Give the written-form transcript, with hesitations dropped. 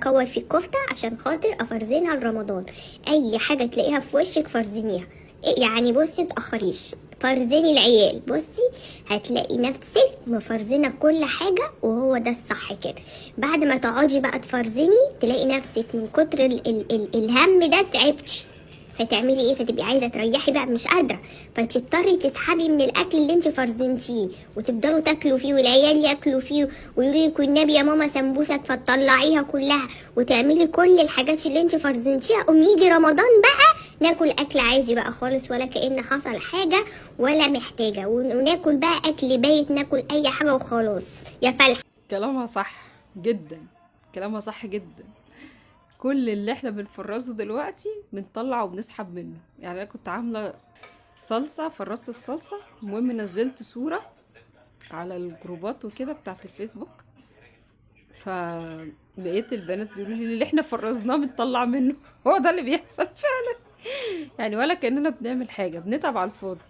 اكور في الكفتة عشان خاطر افرزنها لرمضان. اي حاجة تلاقيها في وشك فرزنيها. إيه يعني؟ بصي متأخريش، فرزني العيال. بصي هتلاقي نفسك مفرزنه كل حاجه، وهو ده الصح كده. بعد ما تقعدي بقى تفرزني تلاقي نفسك من كتر ال ال ال الهم ده تعبتي. فتعملي ايه؟ فتبقي عايزه تريحي بقى، مش قادره، فتضطري تسحبي من الاكل اللي انت فرزنتيه وتفضلوا تاكلوا فيه والعيال ياكلوا فيه ويقولوا لك والنبي يا ماما سمبوسك، فتطلعيها كلها وتعملي كل الحاجات اللي انت فرزنتيها. قوم يجي رمضان بقى ناكل اكل عادي بقى خالص، ولا كأن حصل حاجة ولا محتاجه، وناكل بقى اكل بايت، ناكل اي حاجة وخلاص يا فلح. كلامها صح جدا، كلامها صح جدا. كل اللي احنا بنفرزه دلوقتي بنطلع وبنسحب منه. يعني انا كنت عامله صلصه، فرزت الصلصه، المهم نزلت صوره على الجروبات وكده بتاعت الفيسبوك، فلقيت البنات بيقولوا لي اللي احنا فرزناه بنطلع منه. هو ده اللي بيحصل فعلا، يعني ولا كأننا بنعمل حاجة، بنتعب على الفاضي.